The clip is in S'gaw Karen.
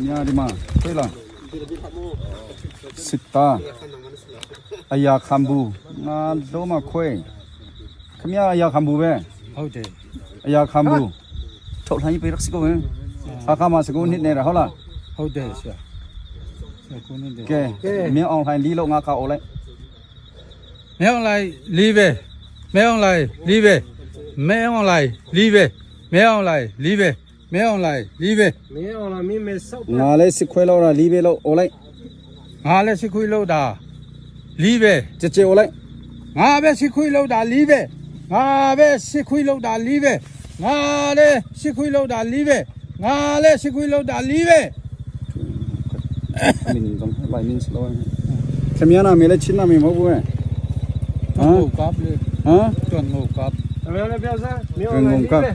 မ့ၢ်ဒ်မး ခွဲးလီၤ, စံးတၢ်, အယၤခၣ်ဘူၣ်, နဒိမးခွဲး, ခမ့ၢ်အယၤခၣ်ဘူၣ်ဝဲ, အယၤခၣ်ဘူၣ်, ထိၣ်ဖျါယပ့ၤရၣ်စ့ၢ်ကီးဝဲ, ဟါခါမးစ့ၢ်ကီးန့ၣ်န့ၣ်ရၣ်ဟီလီၤ, ကဲ, မ့ၢ်အီၣ်လဲၣ်လံလိာ် ငါခးအိၣ်လဲၣ် မ့ၢ်အီၣ်လဲၣ်လံဝဲ, မ့ၢ်အီၣ်လဲၣ်လံဝဲ, မ့ၢ်အီၣ်လဲၣ်လံဝဲ, မ့ၢ်အီၣ်လဲၣ်လံဝဲ, မ့ၢ်အီၣ်လဲၣ်လံဝဲ, ငါလၢစံခွဲးလိာ်ဒၣ်လံဝဲလိာ်အိၣ်လဲၣ်, ငါလၢစံခွဲးလိာ်ဒၣ်လံဝဲ, ကက့ၤအိၣ်လဲၣ်, ငါဝဲစံခွဲးလိာ်ဒၣ်လံဝဲ, ငါဝဲစံခွဲးလိာ်ဒၣ်လံဝဲ, ငါလၢစံခွဲးလိာ်ဒၣ်လံဝဲ, ငါလၢစံခွဲးလိာ်ဒၣ်လံဝဲ ခင်ဗျားနာမည်လည်း ချစ်နာမည်မဟုတ်ဘူးပဲ။ ဟမ်? ဟမ်? ငုံကပ်